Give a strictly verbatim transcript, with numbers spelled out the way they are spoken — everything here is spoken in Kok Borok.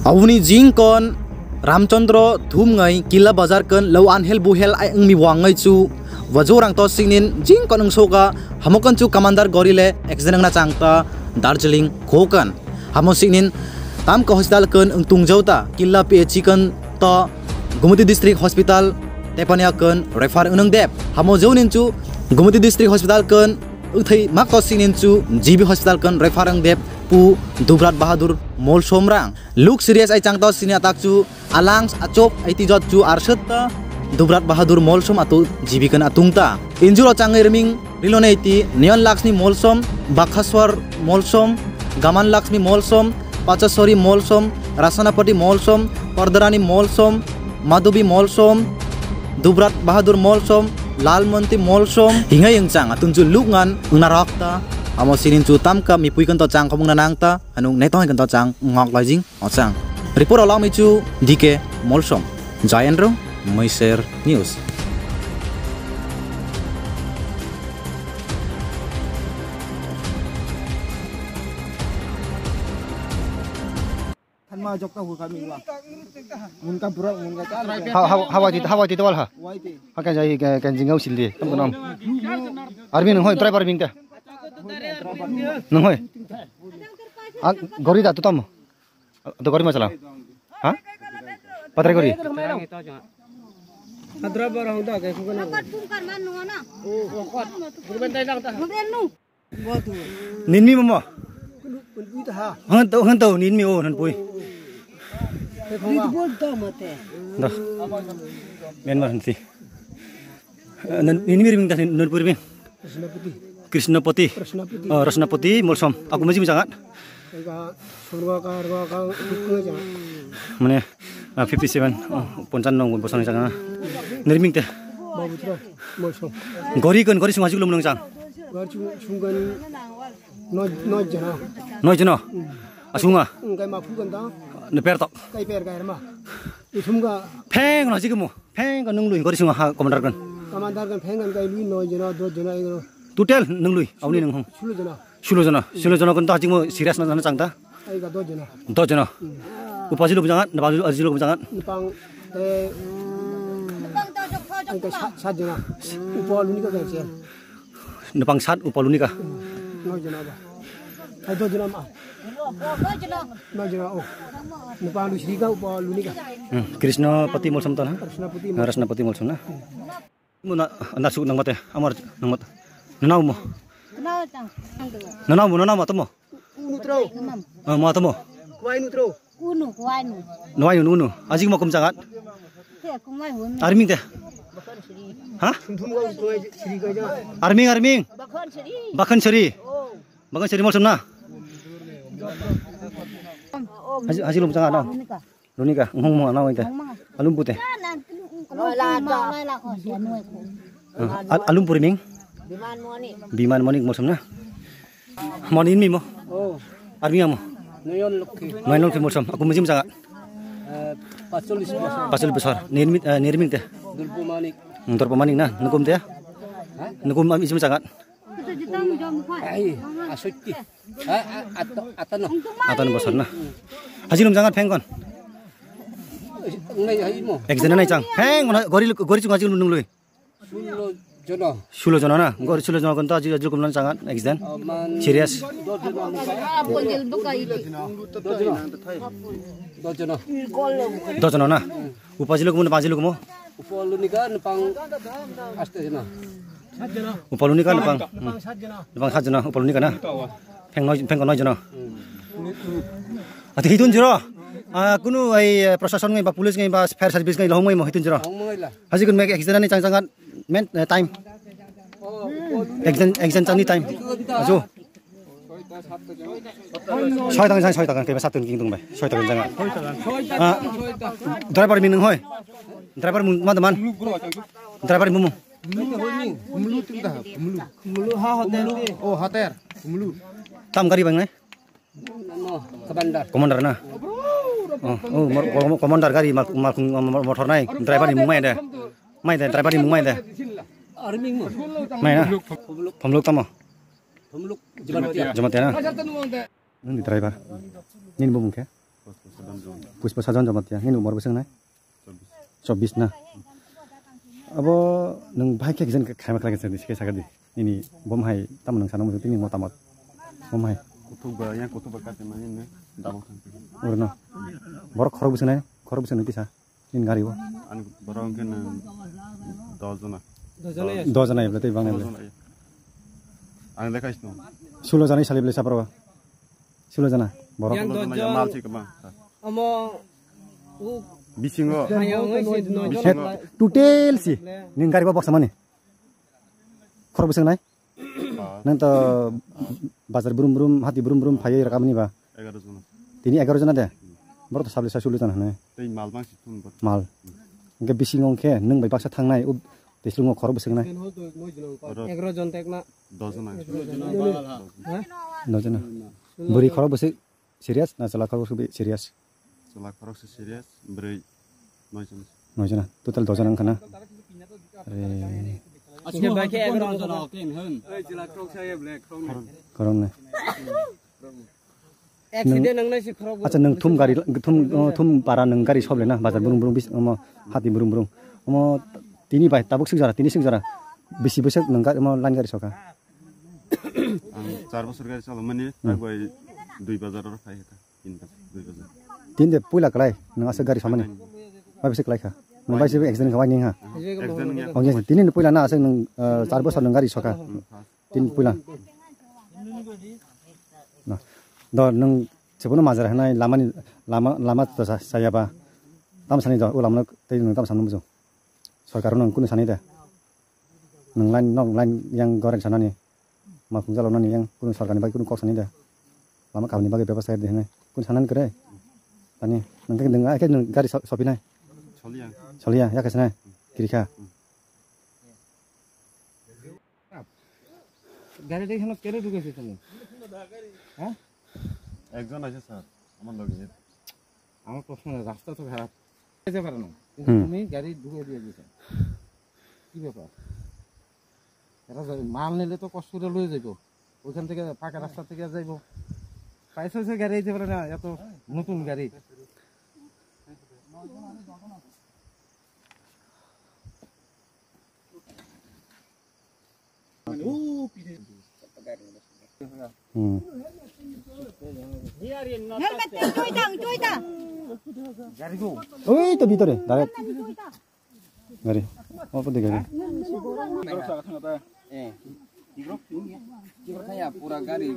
Aboni jingkon Ramchandra thumngai Killa Bazar kon lo anhel buhel ai wngmi wangngai chu. Wajo rang to sinin jingkon wngsoka hamokon chu Commander gori le accident wngna changta Darjeeling khokon. Hamo sinin Tamka hospital kon wngtungjauta Killa P H C kon to Gumati District Hospital tepania kon refer wngnang dep. Hamo jounin chu Gumati District Hospital kon wngthai makto sinin chu G B Hospital kon refer wng dep pu Dubrat Bahadur Molsom rang. Luk serious ai changto sini atak chu alangs achok aiti jot chu arsetta Dubrat Bahadur Molsom atu G B kon atungta. Injuro changwi riming Rilonei ti Neon Laxmi Molsom, Bakhaswar Molsom, Gaman Laxmi Molsom, Pachasori Molsom, Rasanapati Molsom, Pardarani Molsom, Madhubi Molsom, Dubrat Bahadur Molsom, Lalmonti Molsom, hingai wngchang atunju lukngan wngna rokta, amo sinin chu tamka mipui kanto chang khobongna nangta, anung neto hai kanto chang ngok laijing. Ochang. Report alami chu D K Molsom. Jayendro, Meiser News. Thanma jokta hu kami wa. Mun ka bura, mun ka chal. Hawa, hawa, hawa di, hawa di tawal ha. Wai te. Haka jai ka, ka jingau sildi. Tam ko nam. Army nung hoi, driver bing ta. Nung hoi. Gori da tu tam. Ado gori ma chalang. Ha? Patrai gori. Adra bar hong da ke khukana. Ninmi mama. Han to, han to, ninmi o, han pui. Da. Myanmar hanti. Ninmi riming da, nan pui riming. Krishnapati. Krishnapati. Krishnapati. Oh, Krishnapati Molsom. Aku maji majangat. Ega, surga ka, arga ka, dukha jang. Mane, ah, fifty seven, oh, ponchano bosong jang. Nirming te. Babutra, Molsom. Gori kon, gori sunga jiglo munang jang. Gori sung-, sunggan no, no jana. No jana. Hmm. Asunga. Engkai ma phugan da. Ne per tok. Kai per kai ma. Isum ga. Pheng na jigmo. Pheng ka nung lui gori sunga ha commander kan. Commander kan pheng kan kai lui no jana, do jana ego. Total nung lui, auni nung hong. Sulo jana. Sulo jana. Sulo jana kan ta jingmo serious na jana chang ta. Ai ga do jana. Do jana. Upa jilo bujangat, napa jilo bujangat. Nipang, eh, ai ga sat, sat jana. Upa luni ka kan chen. Nipang sat, upa luni ka. No jana ba. Ai do jana ma. No jana, oh. Nipang lu sri ka, upa luni ka. Hmm, Krishnapati Molsom ta na? Krishnapati. Ah, Krishnapati Molsom na? Mo na, na su nang mate, amar nang mat. Nanau mo. Nanau mo, nanau mo tomo. Unu tro. Ah, mo tomo. Kwai nu tro. Unu, kwai nu. Nwai unu, unu. Ajik mo kum jagat. Te kumai hun. Arming te. Ha? Thum thum ga kwai sri ga ja. Arming, arming. Bakhan sri. Bakhan sri. Oh. Bakhan sri Molsom na. Haji, haji lum jagat no. Ini ka. Lunika, ngong mo anao ite. Alum pute. Al-, alum puri ming? Biman Monik Molsom na? Moni inmi mo? Oh. Army amo? Noyon Lokhi. Noyon Lokhi Molsom. Aku mujim sangat. Eh, pachulis bosor. Pachulis bosor. Nirmi, eh, nirming te? Durbu Manik. Hmm, Durbu Manik na? Nukum te? Ha? Nukum am ijim sangat. Ai, asotti. A, a, at-, atano. Atano bosor na. Haji lum jangat pheng kon. Nai, hai mo. Ek jana nai chang. Pheng kon gori, gori chunga haji lum nung lui. Sulo jona. Sulo jona na. Gori sulo jona kon to haji, haji lum jangat ek jan. Aman. Serious. Do jona. Do jona. Do jona. Do jona na. Upaji luk mo, paji luk mo. Upaluni ka nepang aste jona. Upaluni ka nepang. Hmm. Nepang sat jona, upaluni ka na. Pheng noi, pheng noi jona. Hmm. Ati hitun jero. Ah, kunu ai, eh, prosason ngai ba police ngai ba fire service ngai lo ngai mo hitun jero. Hong mo ngai la. Haji kun mek accident ni chang chang men, eh, time. Oh, upaluni. Accident, accident chang ni time. Ajo. Soi takan, soi takan, kaiba satun king tung bai. Soi takan janga. Ah, driver ming nung hoi. Driver mung ma daman. Driver mung mung. Mulu ting dah, mulu. Mulu ha hotel. Oh, hotel. Mulu. Tam gari bang nai? Commander. Commander na. Oh, oh, mor-, mor-, commander gari mal, mal, mal, motor nai. Driver ni mung mai de. Mai de, driver ni mung mai de. Army mo. Mai na. Phomluk tamo. Phomluk Jamatia. Jamatia na? Nini driver. Nini bo mungkhe? Pushpa Sajan Jamatia, nini umor bwswk nai? Chobbish na? Abo nwng bahai khe kisa khaima khlai kisa kisa sakadi. Nini bom hai tamo nwng sana muchung tini motamot. Bom hai. Kutuk ba, yang kutuk ba kati mani ne, dabo thang. Oro no. Borok khorok bwswk nai, khorok bwswk nai tisa. Nini gari o. Ani borok hwnkhe nwng dos jona. Dos jona ya, bwlai tei bang nai. Dos jona ya. Ang lekha isno. Sulo jana isali bwlai sapro. Sulo jana. Borok. Yang dos jona ya, mal si kwbang. Omo. Bisingo. Hayung oi si noi jona. Total si. Nini gari o boksa mani. Khorok bwswk nai? Nang to bazar brum brum, hati brum brum phaiwi rwkha bini ba? Egaroh jona. Tini egaroh jona de? Borok to sabli sa sulu jona hwnwi. Tei mal bangsi thun bo. Mal. Hwnkhe bisingo hwnkhe nwng bai baksa thangnai, o teslungo khorok bwswk nai? Oro egaroh jon tekma. Dos jona. Ha? Dos jona. Bwrwi khorok bwswk serious na chwla khorok bwswk serious? Chwla khoroksa serious, bwrwi noi jona. Noi jona, total dos jona wngkha na? Are. Hwnkhe bai khe egaroh jona. Khoroknwi. Accident nangnai se khorok. Acha, nwng thum gari, thum, oh, thum para nwng gari sob lena, bazar brum brum bis, omo, hati brum brum. Omo, tini bai, tabuk sik jora, tini sik jora. Bisi bwswk nwng gari, omo, line gari soka. Ang char bosor gari chalomani, hmm, tak bai dui bazar oro phai kha. Tin bazar, dui bazar. Tin de puila kalai, nwng aswk gari samani. Bai bisi kalai kha. Nwng bai se accident kha, bai ning ha. Accident wngya. Oh, yes, tini ni puila na aswk nwng, eh, char bosor nwng gari soka. Hmm, first. Tin puila. Na. Do nwng sebono majar hanai lamani, lama, lama to sa-, sayaba. Tam sani do, o lamano tei nwng tam sani muchung. Sorkar nwng kunu sani de. Nwng line, nok line yang goreng sanani. Ma khungjaloknani yang kunu sorkarni bagwi kunu kok sani de. Lama kahamni bagwi bebostha khe de hinwi. Kunu sanani kwrwi. Tani, nwng khe nwng, ai khe nwng gari so-, sopinai. Soliya. Soliya, ya khe sanai. Kirikha. গাড়িটা এখানে কেন ঢুকেছে তুমি? হ্যাঁ? একজন আছে স্যার, আমার লগে। আমার প্রশ্ন না, রাস্তা তো খারাপ। যেতে পারে না। কিন্তু হুম। তুমি গাড়ি ঢুকে দিয়ে দিয়েছো। কি ব্যাপার? এরা যাবে, মাল নিলে তো কষ্ট করে লয়ে যাইবো। ওইখান থেকে পাকা রাস্তা থেকে যাইবো। পাইছো সে গাড়ি দিতে পারে না, এত নতুন গাড়ি। Hmm. Helmet pin, tuita, tuita. Oi, to bitore, direct. Gari. Apa dia gari? Pura gari.